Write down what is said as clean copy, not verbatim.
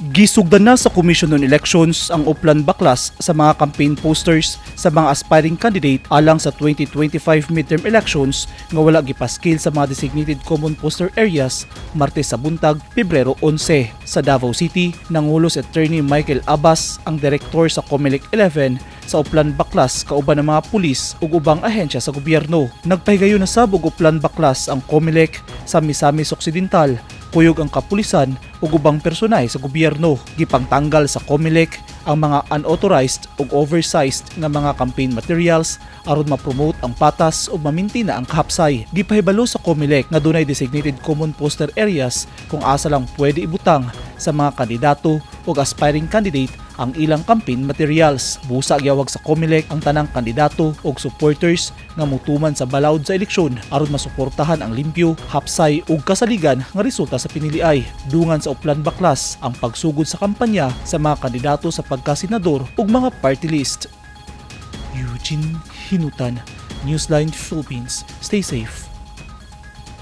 Gisugdan na sa Commission on Elections ang Oplan Baklas sa mga campaign posters sa mga aspiring candidate alang sa 2025 midterm elections nga wala gipaskil sa mga designated common poster areas Martes sa buntag, Pebrero 11. Sa Davao City, nangulo si Attorney Michael Abbas, ang direktor sa COMELEC 11, sa Oplan Baklas kauban ng mga pulis ug ubang ahensya sa gobyerno. Nagpahigayon na sab og Oplan Baklas ang COMELEC sa Misamis Occidental kuyog ang kapulisan ug ubang personahe sa gobyerno. Gipangtanggal sa COMELEC ang mga unauthorized ug oversized nga mga campaign materials aron ma-promote ang patas ug mamintina ang kahapsay. Gipahibalo sa COMELEC nga dunay designated common poster areas kung asa lang pwede ibutang sa mga kandidato ug aspiring candidate ang ilang campaign materials. Busa, giyawag sa COMELEC ang tanang kandidato ug supporters nga mutuman sa balaod sa eleksyon aron masuportahan ang limpyo, hapsay ug kasaligan nga resulta sa piniliay. Dungan sa Oplan Baklas ang pagsugod sa kampanya sa mga kandidato sa pagkasenador ug mga party list. Eugene Hinutan, Newsline Philippines. Stay safe.